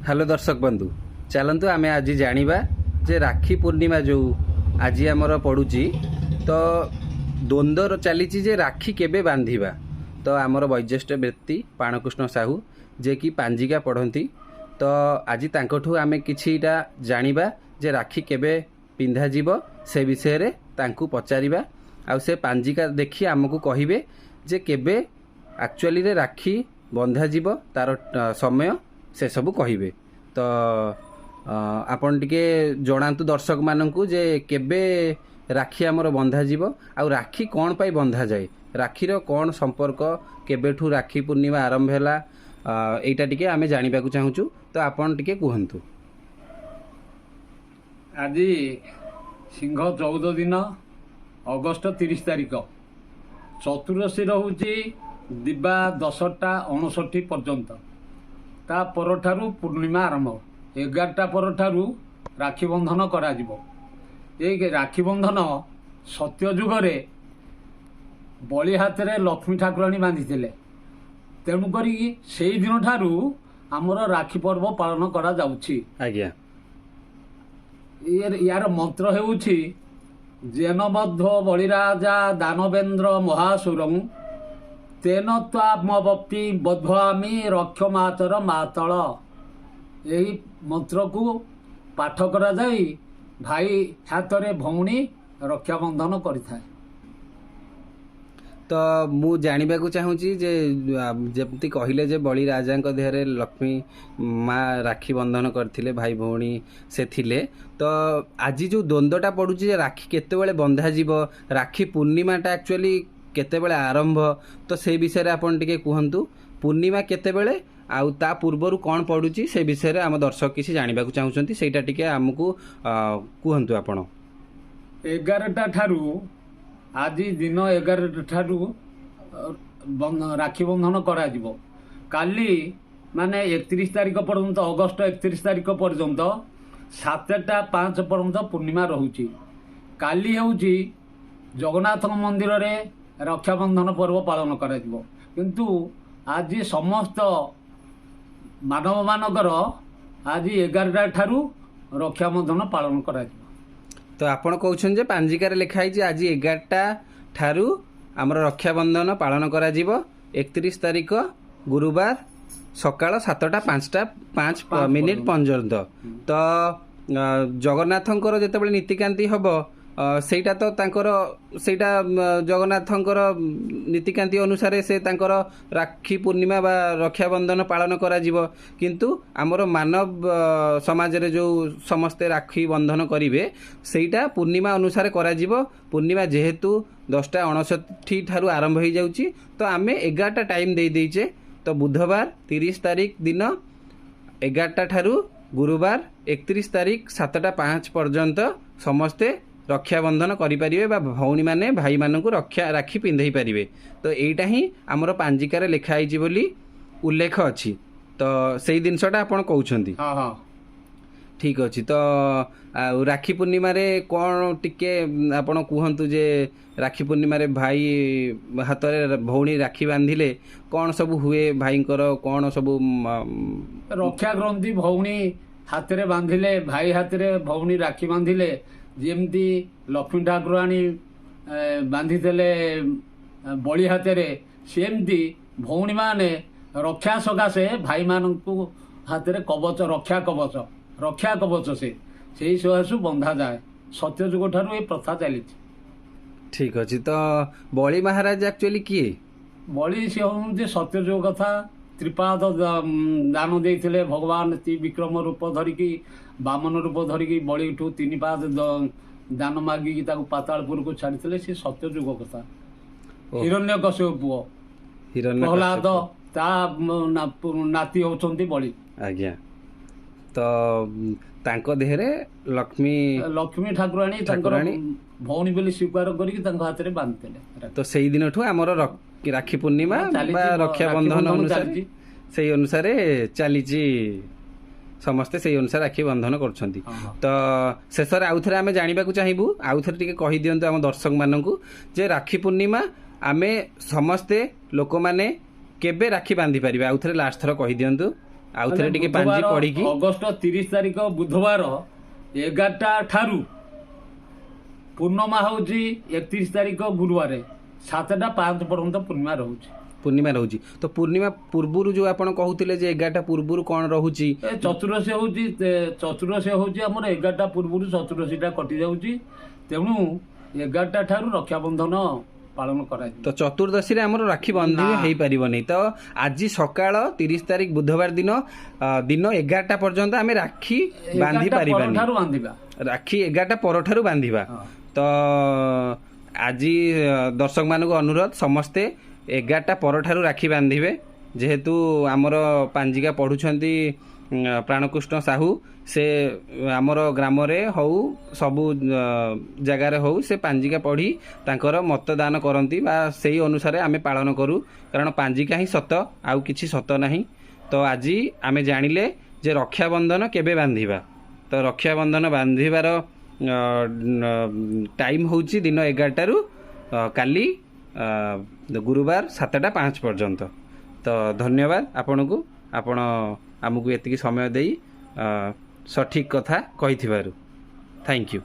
Hello ଦର୍ଶକ ବନ୍ଧୁ, ଚାଲନ୍ତୁ ଆମେ ଆଜି ଜାଣିବା ଯେ ରାକ୍ଷୀ ପୂର୍ଣ୍ଣିମା ଯେଉଁ ଆଜି ଆମର ପଡ଼ୁଛି, ତ ଦ୍ୱନ୍ଦ୍ୱର ଚାଲିଛି ଯେ ରାକ୍ଷୀ କେବେ ବାନ୍ଧିବା। ତ ଆମର ବୟୋଜ୍ୟେଷ୍ଠ ବ୍ୟକ୍ତି ପ୍ରାଣକୃଷ୍ଣ ସାହୁ, ଯିଏକି ପାଞ୍ଜିକା ପଢ଼ନ୍ତି, ତ ଆଜି ତାଙ୍କଠୁ ଆମେ କିଛିଟା ଜାଣିବା ଯେ ରାକ୍ଷୀ କେବେ ପିନ୍ଧାଯିବ, ସେ ବିଷୟରେ ତାଙ୍କୁ ପଚାରିବା। ଆଉ ସେ ପାଞ୍ଜିକା ଦେଖି ଆମକୁ କହିବେ ଯେ କେବେ ଆକ୍ଚୁଆଲିରେ ରାକ୍ଷୀ ବନ୍ଧାଯିବ, ତାର ସମୟ ସେସବୁ କହିବେ। ତ ଆପଣ ଟିକେ ଜଣାନ୍ତୁ ଦର୍ଶକମାନଙ୍କୁ ଯେ କେବେ ରାକ୍ଷୀ ଆମର ବନ୍ଧାଯିବ ଆଉ ରାକ୍ଷୀ କ'ଣ ପାଇଁ ବନ୍ଧାଯାଏ, ରାକ୍ଷୀର କ'ଣ ସମ୍ପର୍କ, କେବେଠୁ ରାକ୍ଷୀ ପୂର୍ଣ୍ଣିମା ଆରମ୍ଭ ହେଲା, ଏଇଟା ଟିକେ ଆମେ ଜାଣିବାକୁ ଚାହୁଁଛୁ। ତ ଆପଣ ଟିକେ କୁହନ୍ତୁ। ଆଜି ସିଂହ 14 ଦିନ, ଅଗଷ୍ଟ 30 ତାରିଖ। ଚତୁର୍ଦଶୀ ରହୁଛି ଦିବା 10ଟା 59 ପର୍ଯ୍ୟନ୍ତ। ତା ପରଠାରୁ ପୂର୍ଣ୍ଣିମା ଆରମ୍ଭ। 11ଟା ପରଠାରୁ ରାକ୍ଷୀ ବନ୍ଧନ କରାଯିବ। ଏଇ ରାକ୍ଷୀ ବନ୍ଧନ ସତ୍ୟ ଯୁଗରେ ବଳି ହାତରେ ଲକ୍ଷ୍ମୀ ଠାକୁରାଣୀ ବାନ୍ଧିଥିଲେ। ତେଣୁ କରିକି ସେଇ ଦିନଠାରୁ ଆମର ରାକ୍ଷୀ ପର୍ବ ପାଳନ କରାଯାଉଛି। ୟାର ମନ୍ତ୍ର ହେଉଛି ଯେନ ବଦ୍ଧ ବଳିରାଜା ଦାନବେନ୍ଦ୍ର ମହାସୁରଂ ତେନ ତ୍ୱାମବପ୍ତି ବଧ୍ୱାମି ରକ୍ଷମାଚର ମାତଳ। ଏହି ମନ୍ତ୍ରକୁ ପାଠ କରାଯାଇ ଭାଇ ହାତରେ ଭଉଣୀ ରକ୍ଷାବନ୍ଧନ କରିଥାଏ। ତ ମୁଁ ଜାଣିବାକୁ ଚାହୁଁଛି ଯେ ଯେମିତି କହିଲେ ଯେ ବଳି ରାଜାଙ୍କ ଦେହରେ ଲକ୍ଷ୍ମୀ ମା ରାକ୍ଷୀ ବନ୍ଧନ କରିଥିଲେ, ଭାଇ ଭଉଣୀ ସେ ଥିଲେ। ତ ଆଜି ଯେଉଁ ଦ୍ୱନ୍ଦ୍ୱଟା ପଡ଼ୁଛି ଯେ ରାକ୍ଷୀ କେତେବେଳେ ବନ୍ଧାଯିବ, ରାକ୍ଷୀ ପୂର୍ଣ୍ଣିମାଟା ଆକ୍ଚୁଆଲି କେତେବେଳେ ଆରମ୍ଭ, ତ ସେଇ ବିଷୟରେ ଆପଣ ଟିକେ କୁହନ୍ତୁ। ପୂର୍ଣ୍ଣିମା କେତେବେଳେ ଆଉ ତା ପୂର୍ବରୁ କ'ଣ ପଡ଼ୁଛି, ସେ ବିଷୟରେ ଆମ ଦର୍ଶକ କିଛି ଜାଣିବାକୁ ଚାହୁଁଛନ୍ତି। ସେଇଟା ଟିକେ ଆମକୁ କୁହନ୍ତୁ ଆପଣ। 11ଟା ଠାରୁ, ଆଜି ଦିନ 11ଟା ଠାରୁ ରାକ୍ଷୀ ବନ୍ଧନ କରାଯିବ। କାଲି ମାନେ 31 ତାରିଖ ପର୍ଯ୍ୟନ୍ତ, ଅଗଷ୍ଟ 31 ତାରିଖ ପର୍ଯ୍ୟନ୍ତ 7ଟା 5 ପର୍ଯ୍ୟନ୍ତ ପୂର୍ଣ୍ଣିମା ରହୁଛି। କାଲି ହେଉଛି ଜଗନ୍ନାଥଙ୍କ ମନ୍ଦିରରେ ରକ୍ଷାବନ୍ଧନ ପର୍ବ ପାଳନ କରାଯିବ। କିନ୍ତୁ ଆଜି ସମସ୍ତ ମାନବମାନଙ୍କର ଆଜି 11ଟା ଠାରୁ ରକ୍ଷାବନ୍ଧନ ପାଳନ କରାଯିବ। ତ ଆପଣ କହୁଛନ୍ତି ଯେ ପାଞ୍ଜିକାରେ ଲେଖା ହେଇଛି ଆଜି 11ଟା ଠାରୁ ଆମର ରକ୍ଷାବନ୍ଧନ ପାଳନ କରାଯିବ, 31 ତାରିଖ ଗୁରୁବାର ସକାଳ 7ଟା 5ଟା 5 5 ମିନିଟ୍ ପର୍ଯ୍ୟନ୍ତ। ତ ଜଗନ୍ନାଥଙ୍କର ଯେତେବେଳେ ନୀତିକାନ୍ତି ହବ, ସେଇଟା ତ ତାଙ୍କର ସେଇଟା ଜଗନ୍ନାଥଙ୍କର ନୀତିକାନ୍ତି ଅନୁସାରେ ସେ ତାଙ୍କର ରାକ୍ଷୀ ପୂର୍ଣ୍ଣିମା ବା ରକ୍ଷାବନ୍ଧନ ପାଳନ କରାଯିବ। କିନ୍ତୁ ଆମର ମାନବ ସମାଜରେ ଯେଉଁ ସମସ୍ତେ ରାକ୍ଷୀ ବନ୍ଧନ କରିବେ, ସେଇଟା ପୂର୍ଣ୍ଣିମା ଅନୁସାରେ କରାଯିବ। ପୂର୍ଣ୍ଣିମା ଯେହେତୁ 10ଟା 59 ଠାରୁ ଆରମ୍ଭ ହେଇଯାଉଛି, ତ ଆମେ 11ଟା ଟାଇମ୍ ଦେଇ ଦେଇଛେ। ତ ବୁଧବାର 30 ତାରିଖ ଦିନ 11ଟା ଠାରୁ ଗୁରୁବାର 31 ତାରିଖ 7ଟା 5 ପର୍ଯ୍ୟନ୍ତ ସମସ୍ତେ ରକ୍ଷାବନ୍ଧନ କରିପାରିବେ ବା ଭଉଣୀମାନେ ଭାଇମାନଙ୍କୁ ରାକ୍ଷୀ ପିନ୍ଧେଇ ପାରିବେ। ତ ଏଇଟା ହିଁ ଆମର ପାଞ୍ଜିକାରେ ଲେଖା ହେଇଛି ବୋଲି ଉଲ୍ଲେଖ ଅଛି। ତ ସେଇ ଜିନିଷଟା ଆପଣ କହୁଛନ୍ତି? ହଁ। ଠିକ୍ ଅଛି। ତ ଆଉ ରାକ୍ଷୀ ପୂର୍ଣ୍ଣିମାରେ କ'ଣ ଟିକେ ଆପଣ କୁହନ୍ତୁ ଯେ ରାକ୍ଷୀ ପୂର୍ଣ୍ଣିମାରେ ଭାଇ ହାତରେ ଭଉଣୀ ରାକ୍ଷୀ ବାନ୍ଧିଲେ କ'ଣ ସବୁ ହୁଏ, ଭାଇଙ୍କର କ'ଣ ସବୁ ରକ୍ଷା ଗ୍ରନ୍ଥି ଭଉଣୀ ହାତରେ ବାନ୍ଧିଲେ, ଭାଇ ହାତରେ ଭଉଣୀ ରାକ୍ଷୀ ବାନ୍ଧିଲେ, ଯେମିତି ଲକ୍ଷ୍ମୀ ଠାକୁରାଣୀ ବାନ୍ଧିଥିଲେ ବଳି ହାତରେ, ସେମିତି ଭଉଣୀମାନେ ରକ୍ଷା ସକାଶେ ଭାଇମାନଙ୍କୁ ହାତରେ କବଚ, ରକ୍ଷା କବଚ ସେଇ ସକାଶୁ ବନ୍ଧାଯାଏ। ସତ୍ୟଯୁଗ ଠାରୁ ଏ ପ୍ରଥା ଚାଲିଛି। ଠିକ୍ ଅଛି। ତ ବଳି ମହାରାଜ ଆକ୍ଚୁଆଲି କିଏ? ବଳି ସେ ହେଉଛନ୍ତି ସତ୍ୟଯୁଗ କଥା। ତ୍ରିପାଦ ଦାନ ଦେଇଥିଲେ ଭଗବାନ ତ୍ରିବିକ୍ରମ ରୂପ ଧରିକି, ବାମନ ରୂପ ଧରିକି ବଳିଠୁ ତିନି ପାଦ ଦାନ ମାଗିକି ତାକୁ ପାତାଳପୁରକୁ ଛାଡ଼ିଥିଲେ। ସେ ସତ୍ୟଯୁଗ କଥା। ହିରଣ୍ୟକଶ୍ୟପ ପୁଅ ହିରଣ୍ୟ ପ୍ରହ୍ଲାଦ, ତା ନାତି ହେଉଛନ୍ତି ବଳି। ଆଜ୍ଞା, ତ ତାଙ୍କ ଦେହରେ ଲକ୍ଷ୍ମୀ ଲକ୍ଷ୍ମୀ ଠାକୁରାଣୀ ତାଙ୍କର ଠାକୁରାଣୀ। ଭଉଣୀ ବୋଲି ସ୍ୱୀକାର କରିକି ତାଙ୍କ ହାତରେ ବାନ୍ଧିଥିଲେ। ତ ସେଇ ଦିନଠୁ ଆମର ରାକ୍ଷୀ ପୂର୍ଣ୍ଣିମା ଚାଲିଛି, ବା ରକ୍ଷାବନ୍ଧନ ରାକ୍ଷୀ ବନ୍ଧନ ଅନୁସାରେ ଚାଲିଛି। ସେଇ ଅନୁସାରେ ଚାଲିଛି, ସମସ୍ତେ ସେଇ ଅନୁସାରେ ରାକ୍ଷୀ ବନ୍ଧନ କରୁଛନ୍ତି। ହଁ। ତ ଶେଷରେ ଆଉଥରେ ଆମେ ଜାଣିବାକୁ ଚାହିଁବୁ, ଆଉଥରେ ଟିକେ କହିଦିଅନ୍ତୁ ଆମ ଦର୍ଶକମାନଙ୍କୁ ଯେ ରାକ୍ଷୀ ପୂର୍ଣ୍ଣିମା ଆମେ ସମସ୍ତେ ଲୋକମାନେ କେବେ ରାକ୍ଷୀ ବାନ୍ଧି ପାରିବେ। ଆଉଥରେ ଲାଷ୍ଟ ଥର କହିଦିଅନ୍ତୁ ଆଉ ଥରେ ଟିକେ ପାଞ୍ଜି ବୁଧବାର, ପଢିକି। ଅଗଷ୍ଟ 30 ତାରିଖ ବୁଧବାର 11ଟା ଠାରୁ ପୂର୍ଣ୍ଣମା ହେଉଛି 31 ତାରିଖ ଗୁରୁବାର 7ଟା 5 ପର୍ଯ୍ୟନ୍ତ ପୂର୍ଣ୍ଣିମା ରହୁଛି। ପୂର୍ଣ୍ଣିମା ରହୁଛି। ତ ପୂର୍ଣ୍ଣିମା ପୂର୍ବରୁ ଯୋଉ ଆପଣ କହୁଥିଲେ ଯେ 11ଟା ପୂର୍ବରୁ କ'ଣ ରହୁଛି? ଏ ଚତୁର୍ଦଶୀ ହେଉଛି, ଚତୁର୍ଦଶୀ ହେଉଛି ଆମର 11ଟା ପୂର୍ବରୁ ଚତୁର୍ଦଶୀଟା କଟି ଯାଉଛି। ତେଣୁ 11ଟା ଠାରୁ ରକ୍ଷାବନ୍ଧନ ପାଳନ କରାଯିବ। ତ ଚତୁର୍ଦଶୀରେ ଆମର ରାକ୍ଷୀ ବନ୍ଧିବେ ନା। ହେଇପାରିବନି। ତ ଆଜି ସକାଳ 30 ତାରିଖ ବୁଧବାର ଦିନ ଦିନ 11ଟା ପର୍ଯ୍ୟନ୍ତ ଆମେ ରାକ୍ଷୀ ବାନ୍ଧି 11ଟା ପାରିବାନି। ପରଠାରୁ ବାନ୍ଧିବା। ରାକ୍ଷୀ 11ଟା ପରଠାରୁ ବାନ୍ଧିବା। ହଁ। ତ ଆଜି ଦର୍ଶକମାନଙ୍କୁ ଅନୁରୋଧ, ସମସ୍ତେ 11ଟା ପରଠାରୁ ରାକ୍ଷୀ ବାନ୍ଧିବେ। ଯେହେତୁ ଆମର ପାଞ୍ଜିକା ପଢ଼ୁଛନ୍ତି ପ୍ରାଣକୃଷ୍ଣ ସାହୁ, ସେ ଆମର ଗ୍ରାମରେ ହଉ, ସବୁ ଜାଗାରେ ହଉ, ସେ ପାଞ୍ଜିକା ପଢ଼ି ତାଙ୍କର ମତଦାନ କରନ୍ତି ବା ସେଇ ଅନୁସାରେ ଆମେ ପାଳନ କରୁ, କାରଣ ପାଞ୍ଜିକା ହିଁ ସତ, ଆଉ କିଛି ସତ ନାହିଁ। ତ ଆଜି ଆମେ ଜାଣିଲେ ଯେ ରକ୍ଷାବନ୍ଧନ କେବେ ବାନ୍ଧିବା। ତ ରକ୍ଷାବନ୍ଧନ ବାନ୍ଧିବାର ଟାଇମ୍ ହେଉଛି ଦିନ 11ଟାରୁ କାଲି ଗୁରୁବାର 7ଟା 5 ପର୍ଯ୍ୟନ୍ତ। ତ ଧନ୍ୟବାଦ ଆପଣଙ୍କୁ, ଆପଣ ଆମକୁ ଏତିକି ସମୟ ଦେଇ ସଠିକ୍ କଥା କହିଥିବାରୁ। Thank you.